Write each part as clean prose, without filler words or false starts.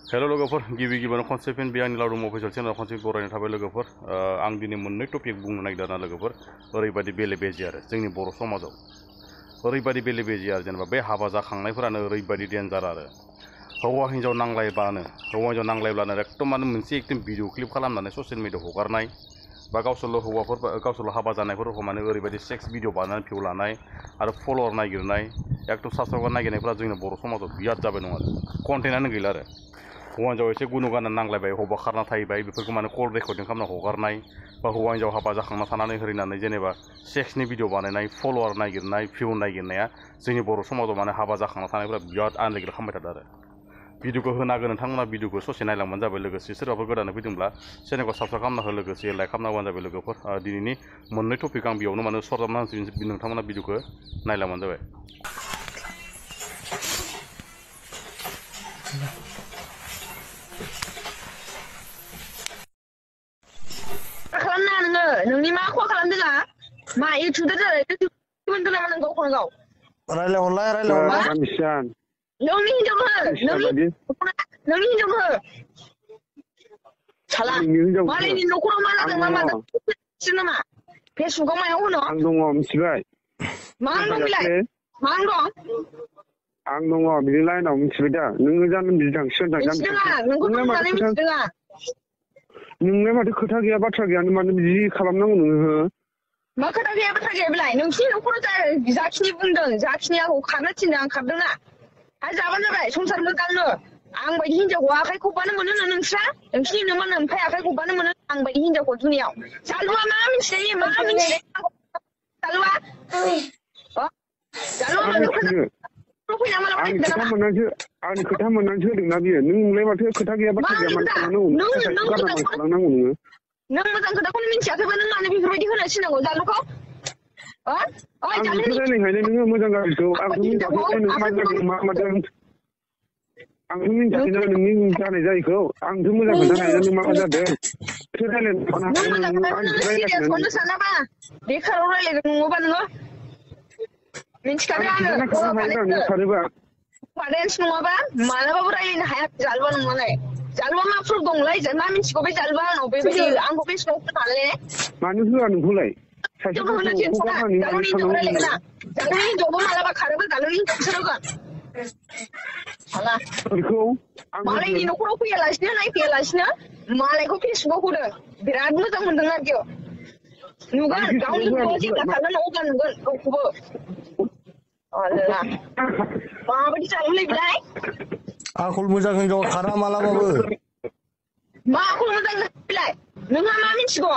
hello लोगोफोर गिबि गिबियावनो खनसे फिन बे आंनि लावदुम अफिसियेल चेनेल खनसे बरायनाय थाबाय लोगोफोर आं दिनै मोननै टपिक बुंनो नागिरदों आरोना लोगोफोर ओरैबायदि बेले बेजे आरो जोंनि बर' समाजाव ओरैबायदि बेले बेजे आरो जेनेबा बे हाबा जाखांनायफोरानो ओरैबायदि डेन्जार आरो हौवा हिन्जाव नांलायब्लानो एकदम माने मोनसे एकदम भिडिअ क्लिप खालामनानै ससियेल मिडियाआव हगारनाय बा गावसोरल' हाबा जानायफोरखौ माने ओरैबायदि सेक्स भिडिअ बानायनानै भिउ लानाय आरो फलोवार नागिरनाय एकदम साबसक्राइबार नागिरनायफोरा जोंनि बर' समाजाव बिराद जाबाय दं आरो कन्टेन्टआनो गैला आरो हौवा हिन्जाव एसे गुनु गानना नांलायबाय हौवा खारना थाहैबाय बेफोरखौ माने कल रेकर्डिं खालामना हगारनाय बा हौवा हिन्जाव हाबा जाखांना थानानै हरिनानै जेनेबा सेक्सनि भिडिअ बानायनाय फलोवार नागिरनाय भिउ नागिरनाया जोंनि बर' समाजाव माने हाबा जाखांना थानायफोरा बिराद आनलेगेल खालामबाय थादों आरो भिडिअखौ होना हागोन नोंथांमोना भिडिअखौ ससे नायलांबानो जाबाय लोगोसे सोरबाफोर गोदानै फैदोंब्ला चेनेलखौ साबसक्राइब खालामना हो लोगोसे लाइक खालामना होबानो जाबाय लोगोफोर दिनैनि मोननै टपिक आं बेयावनो माने सरजाबना होनोसै नोंथांमोना भिडिअखौ नायलांबानो जाबाय खालामना नोंनि मा खहा खालामदों मा इउटुबदो मोनदों नामा नों गावखौनो गाव रायलायहरलाय नोंनि हिनजावखौ नोंनि हिनजावखौ साला मालायनि न'खराव मा जादों मा मादों नामा फेसबुकाव मायाव होनो आं दङ मिथिबाय मा दं बिलाय मा दं आं दङ बिनि लाइनाव मिथिबाय दा नोङो जानो बिदि नोंलाय माथो खोथा गैया बाथ्रा गैया मानो बिदि खालामनांगौ नोङो मा खोथा गैया बाथ्रा गैया बिलाय नोंसिनि न'खराव जाखिनि बुंदों जाखिनि आंखौ खारनो थिनदों आं खारदोंना आरो जाबानो जाबाय संसार मोजांनो आं बायदि हिनजावखौ आखाइ खबबानो मोनो नोंस्रा नोंसिनि नोंमोन ओमफ्राय आखाइ खबबानो मोनो आं बायदि हिनजावखौ दुनियाव जालुआ मा मिथियो मा मिथियो जालुआ आंनि खोथा मोननानैसो होदोंना बियो नोंलाय माथो खोथा गैया बाथ्रा गैया मानो खालामनांगौ खालामनांगौ नोङो नों मोजां खोथाखौनो मिथियाखैबा नों मानो बेफोरबायदि होनो थिननांगौ जालुखौ रायलायखायनो नोङो मोजां गाज्रिखौ आंथ' मिथियाखै नों मा जादों मा मादों आंथ' मिथियाखैना नोंनि जानाय जायैखौ आंथ' मोजां खोन्थानो नों मा जादों बेखाराव रायलायगोन नङाबा नोङो मिथिखादों आङो पारेन्टस नङाबा मालाबाबो रायलायनो हाया जालुआ नङालाय जालुआ मा प्रुफ दंलाय मा मिथिगौ बे जालुआ आंनाव बेबायदि आंखौ बे सिगाङाव खोनालाय मानो होआ नोंखौलाय जालुनि हिनजावबो मालाबा खारोबा जालुनि हिनजावसो होगोन मालायनि न'खराव फैयालासिनो नायफैयालासिनो मालायखौ फेसबुकाव होदों बिराद मोजां मोनदों आरोखि नुगोन गावनि हिनजावआ जेब्ला खारगोन अब्ला नुगोन गावखौबो माबायदि जालुलाय बिलाय आखल मोजां हिनजाव खारा मालाबाबो मा आखल मोजां बिलाय नोंहा मा मिथिगौ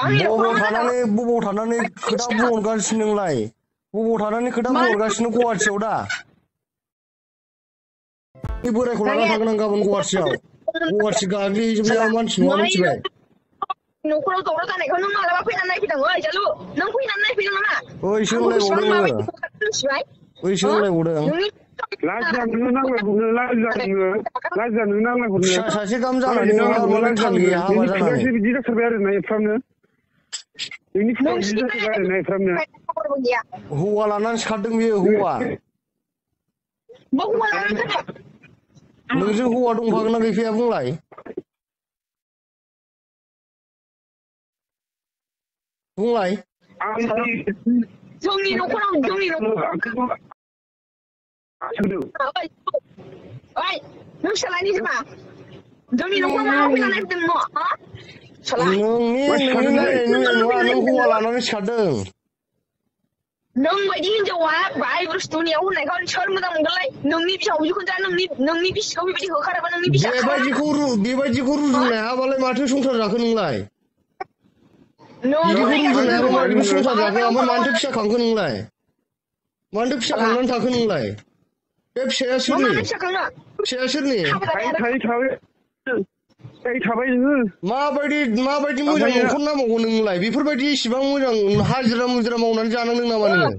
बबाव थानानै खोथा बुंहरगासिनो नोंलाय बबाव थानानै खोथा बुंहरगासिनो गुवाहाटियाव दा बे बोरायखौ लाना थागोन आं गाबोन गुवाहाटि गाग्लिजोबनाया मानसि नङा मिथिबाय न'खराव दावराव जानायखौ नों मालाबा फैनानै नायफैदों ओइ जालु नों फैनानै नायफैदों नामा ओइसो होनलायबावदों सासे गाहाम जानानै हाबा जानानै बिदि जाथारबाय आरो ना एफ्रामनो हौवा लानानै सिखारदों बियो हौवा नोंजों हौवा दंफागोन ना गैखाया बुंलाय जोंनि न'खराव नों फिसालानि मा जोंनि न'खराव मा फैना नायफैदों नों हौवा लानानै सिखारदों नों बायदि हिनजावा बाय बुस्थुनियाव होननायखौ सोर मोजां मोनगोनलाय नोंनि बिहावजोखौ दा नोंनि बिसिखौ बेबायदि होखाराबा नोंनि बिसिया बेबायदिखौ रुजुनो हायाबालाय माथो संसार जाखो नोंलाय बिदिखौ रुजुनो हायाबा माबायदि संसार जाखो ओमफ्राय मानोथो फिसा खांखो नोंलाय मानोथो फिसा खांनानै थाखो नोंलाय बे फिसाया सोरनि माबायदि मोजां न'खर नांबावगौ नोंलाय बेफोरबायदि इसिबां मोजां हाजिरा मुजिरा मावनानै जानांदों नामा नोङो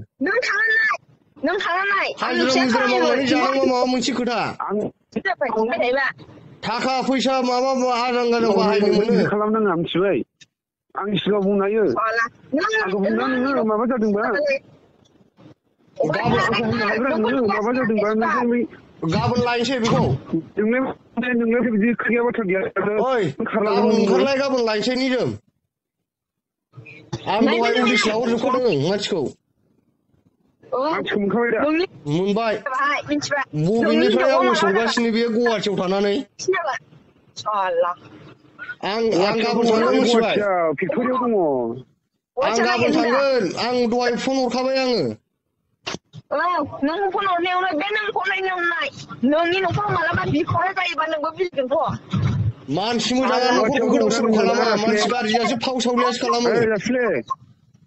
हाजिरा मुजिरा मावनानै जानांगौ माबा मोनसे खोथा थाखा फैसा माबा आजां गाजां बाहायनो मोनो खालामनाङा मिथिबाय आंनि सिगाङाव बुंनो हायो आंखौ बुंना नोङो माबा जादोंबा गाबोन लायनोसै बेखौ नोंलाय बिदि खोथाया बाथ्रा गैया ओइ गाबोन ओंखारलाय गाबोन लायनोसै निजोम आं दहाय उदिस लाहरजोबखादों मानसिखौ मानसिखौ मोनखाबाय दा मोनबाय मिथिबाय बबेनिफ्राय आवाज हरगासिनो बेयो गुवाहाटियाव थानानै आं गाबोन थांगोन मिथिबाय फेक्ट'रियाव दङ आं गाबोन थांगोन आं दहाय फन हरखाबाय आङो नों फन हरनायावनो बे नों फन नायनाय नोंनि न'खराव मालाबा बिखौहाय जायोबा नोंबो बिलगोनथ' मानसि मोजाङा न'खरखौ गोदाव सोराव खालामा मानसि गाज्रियासो फाव सावरियासो खालामो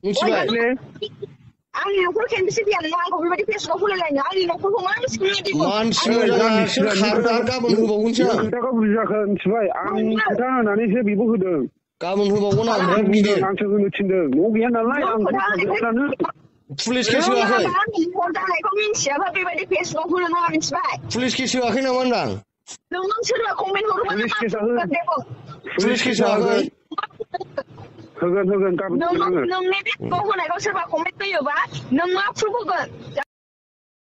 मिथिबाय आंनि न'खराव खेनबेसे फैया नों आंखौ बेबायदि फेसबुकाव खुलिलायनो आंनि न'खरखौ मा मानसि मोजाङासो खारो आरो गाबोन होबावगोनसो आं खोथाखौ बुजियाखै मिथिबाय आं खोथा होनानैसो बेबो होदों गाबोन होबावगोन आं बिराद गिदिर आंसो होनो थिनदों न' गैया नालाय आं पुलिस केस होआखै मिन्थियाबा बेबायदि फेसबुकाव होनो नाङा मिथिबाय पुलिस केस होआखै नामा होनदां नों सोरबा कमेन्ट हरोबा पुलिस केस होआखै होगोन गाबोन नोंनि फेसबुकाव होनायखौ सोरबा कमेन्ट होयोबा नों मा प्रुफ होगोन